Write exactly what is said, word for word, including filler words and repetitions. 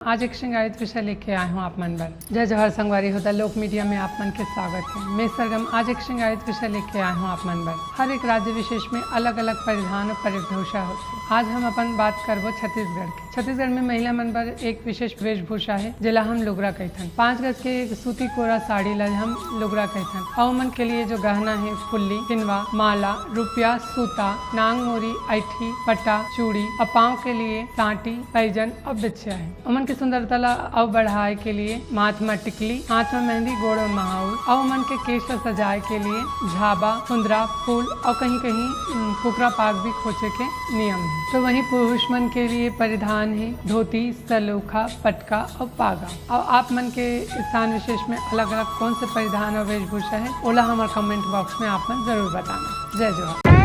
आज एक श्रृंगारित विषय लेके आए हूँ आप मन बर। जय जोहार संगवारी हो, द लोक मीडिया में आप मन के स्वागत है। मैं सरगम आज एक श्रृंगारित विषय लेके आए हूँ आप मन बर। हर एक राज्य विशेष में अलग-अलग परिधान और परिभूषा होथे। आज हम अपन बात करबो छत्तीसगढ़ के। छत्तीसगढ़ में महिला मन बर एक विशेष वेशभूषा है, जेला हम लुगरा कहिथन। पाँच गज के एक सूती कोरा साड़ी ला हम लुगरा कहिथन। अउ ओमन के लिए जो गहना है, फुल्ली, किनवा, माला, रुपया, सूता, नांग मोरी, ऐठी, पट्टा, चूड़ी, अउ पाँव के लिए सांटी, पैजन अउ बिछिया है। ओमन के सुंदरता ला अउ बढ़ाए के लिए माथ म टिकली, हाथ म मेहंदी, गोड़ म महाउर, अउ ओमन के केश ला सजाए के लिए झाबा, कुंदरा, फूल अउ कहीं-कहीं, उम, कुकरा पाग भी खोचे के नियम है। तो वहीं पुरुष मन के लिए परिधान है धोती, सलोखा, पटका अउ पागा। अउ आप मन के स्थान विशेष में अलग-अलग कौन से परिधान अउ वेशभूषा है, ओला हमर comment box में आप मन जरूर बताना। जय जोहार।